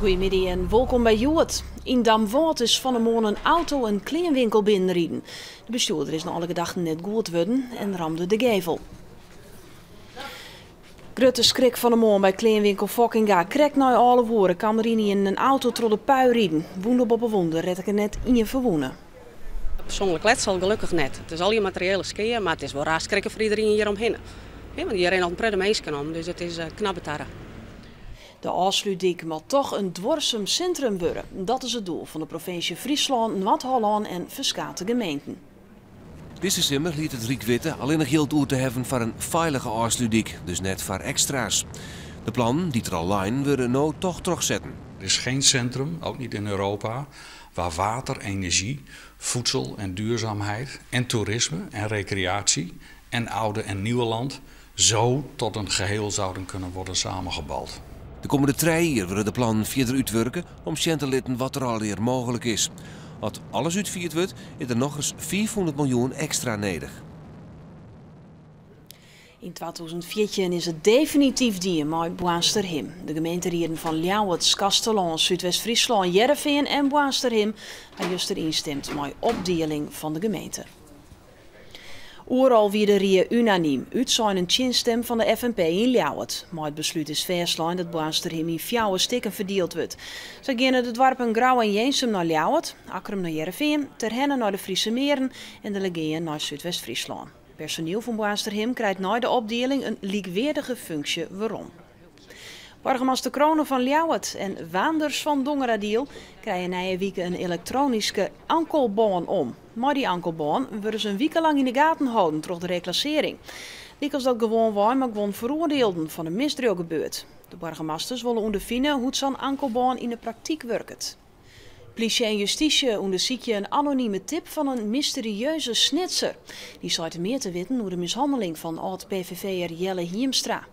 Goeiemiddei en wolkom by Hjoed. Yn Damwâld is fan 'e moarn in auto in kleanwinkel binnenriden. De bestjoerder is nei alle gedachten net goed wurden en ramde de gevel. Grutte skrik fan 'e moarn by kleanwinkel Fokkinga. Krekt nei 11 oere kaam der ynienen in auto troch de pui riden. Wûnder boppe wûnder rekke net ien ferwûne. Persoanlik letsel gelokkich net. It is allegear materiële skea, mar it is wol raar skrikke foar iderien hjir omhinne. Want hjir rinne al in protte minsken om, dus it is knap betarre. De Ofslútdyk moat toch in duorsum sintrum wurde. Dat is it doel fan de provinsje Fryslân, Noard-Hollân en ferskate gemeenten. Dizze simmer liet it Ryk witte allinnich jild oer te hawwen foar in feilige Ofslútdyk, dus net foar ekstra's. De plannen dy't der al leinen wurde no toch trochsetten. Er is geen centrum, ook niet in Europa, waar water, energie, voedsel en duurzaamheid en toerisme en recreatie en oude en nieuwe land zo tot een geheel zouden kunnen worden samengebald. De kommende 3 jier wurde de plannen fierder útwurke om sjen te litten wat der allegear mooglik is. As alles útfierd wurdt, is der nochris 500 miljoen ekstra nedich. Yn 2014 is it definityf dien mei Boarnsterhim. De gemeenterieden fan Ljouwert, Skarsterlân, Súdwest-Fryslân, Hearrenfean en Boarnsterhim ha juster ynstimd mei opdieling fan de gemeente. Oeral wie de rie unanym, útsein in tsjinstim fan de FNP yn Ljouwert. Mei it beslút is fêstlein dat Boarnsterhim yn fjouwer stikken ferdield wurdt. Sa geane de doarpen Grou en Jirnsum nei Ljouwert, Akkrum nei Hearrenfean, Terherne nei de Friese Meren en de Legeaën nei Súdwest-Fryslân. Personiel fan Boarnsterhim krijt nei de opdieling in lykweardige funksje werom. Boargemaster Crone fan Ljouwert en Waanders fan Dongeradiel krije nije wike in elektroanyske ankelbân om. Mei dy ankelbân wurde se in wike lang yn de gaten holden troch de reklassearring. Lykas dat gewoanwei mei guon feroardielden fan in misdriuw gebeurt. De boargemasters wolle ûnderfine hoe't sa'n ankelbân yn de praktyk wurket. Plysje en justysje ûndersykje in anonime tip fan in mysterieuze Snitser. Dy seit mear te witten oer de mishanneling fan âld-PVV'er Jelle Hiemstra.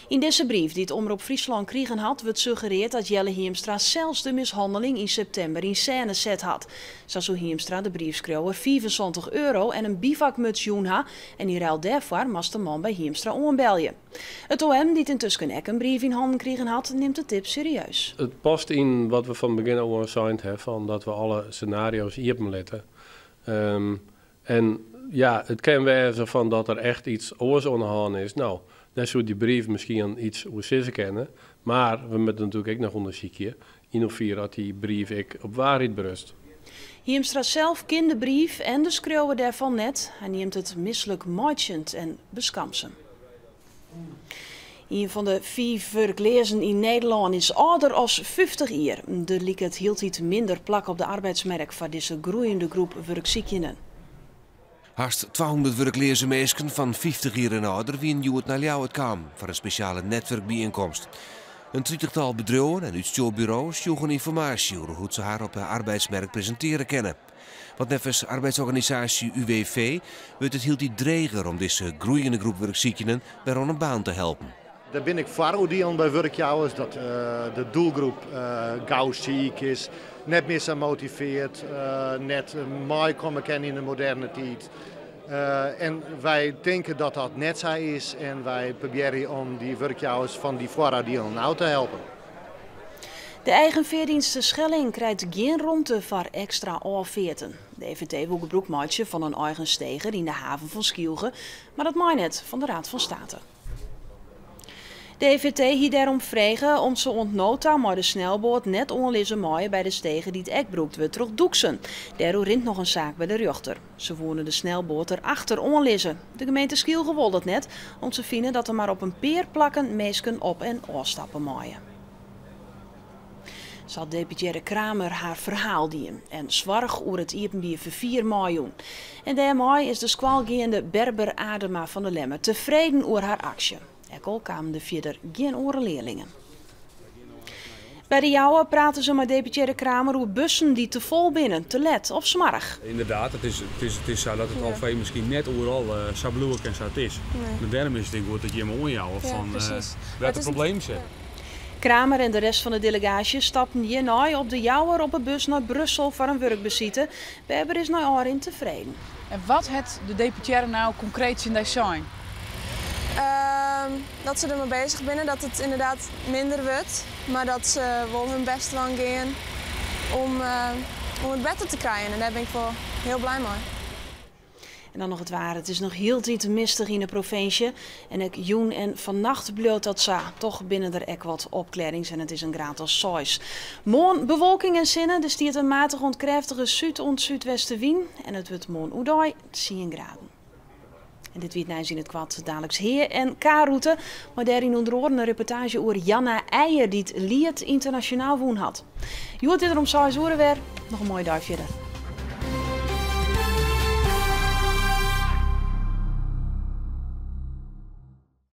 Yn dizze brief dy't Omrop Fryslân krigen hat, wurdt suggerearre dat Jelle Hiemstra sels de mishanneling yn septimber yn sêne set hat. Sa soe Hiemstra de briefskriuwer 75 euro en in bivakmuts jûn ha en yn ruil dêrfoar moast de man by Hiemstra oanbelje. It OM, dy't yntusken ek in brief yn hannen krigen hat, nimt de tip serieus. It past yn wat we fan begjin ôf oan sein ha, fan dat we alle senario's iepen litte. En ja, it kin wêze fan dat der echt yts oars oan de hân is. No, dêr soe dy brief miskien yts oer sizze kinne. Mar we moatte natuerlik ek noch ûndersykje yn hoefier oft dy brief ek op waarheid berêst. Hiemstra sels ken de brief en de skriuwer dêrfan net. Hy neamt it mislikmeitsjend en beskamsum. Ien fan de fiif wurkleazen yn Nederlân is âlder as 50 jier. Der liket hieltyd minder plak op de arbeidsmerk foar dizze groeiende groep wurksykjenden. Hast 200 wurkleaze minsken fan 50 jier en âlder wiene hjoed nei Ljouwert kaam foar in spesjale netwurkbyienkomst. In tritichtal bedriuwen en útstjoerburo's joegen ynformaasje oer hoe't se har op de arbeidsmerk presintearje kinne. Want neffens arbeidsorganisaasje UWV wurdt it hieltyd dreger om dizze groeiende groep wurksykjenden wer oan in baan te helpen. Der binne ek foaroardielen by wurkjouwers dat de doelgroep gau siik is, net mear sa motivearre, net meikomme kin yn de moderne tiid. En wy tinke dat dat net sa is en wy probearje om dy wurkjouwers fan dy foaroardielen ôf te helpen. De eigen feardienst Terschelling krijt gjin romte foar ekstra ôffearten. De EVT wol gebrûk meitsje fan in eigen steger yn de haven fan Skylge, mar dat mei net fan de Raad van State. De EVT hie dêrom frege om't se oant no ta mei de snelboat net oanlizze meie by de steger dy't ek brûkt wurdt troch Doeksen. Dêroer rint noch in saak by de rjochter. Se woene de snelboat derachter oanlizze. De gemeente Skylge wol dat net, om't se fine dat der mar op in pear plakken minsken op en ôfstappe meie. Sa hat deputearre Kramer har ferhaal dien en soarch oer it iepenbier ferfier meijûn. En dêrmei is de skoalgeande Berber Adema fan de Lemmer tefreden oer har aksje. Ek al kamen der fierder gjin oare learlingen. By de Jouwer prate se mei deputearre Kramer oer bussen dy't te fol binne, te let of smoarch. Ynderdaad, it is sa dat it OV miskien net oeral sa bliuwe kin sa't it is. Mar dêrom is it goed dat jimme oanjouwe fan wêr't it probleem sit. Kramer en de rest fan de delegaasje stapten hjirnei op de Jouwer op 'e bus nei Brussel foar in wurkbesite. Berber is nei ôfrin tefreden. En wat hat de deputearre no konkreet tsjin dy sein? Dat se dermei bezich binne, dat it ynderdaad minder wurdt, mar dat se wol hun bêst dwaan gean om, om it better te krijen. En dêr bin ik wol hiel bliid mei. En dan noch it waar. It is noch hieltyd mistich yn de provinsje. En ek jûn en fannacht bliuwt dat sa. Toch binne der ek wat opklearrings en it is in graad as 6. Moarn bewolking en sinne. Der stiet in matige oant krêftige súd- oant súdwestewyn. En it wurdt moarn oerdei 10 graden. En dit wie it nijs yn it koart. Daliks Hea en K-rûte. Mei dêryn ûnder oaren in reportaazje oer Janna Eijer dy't Liet ynternasjonaal wûn hat. Hjoed is der om 6 oere wer. Noch in moaie dei fierder.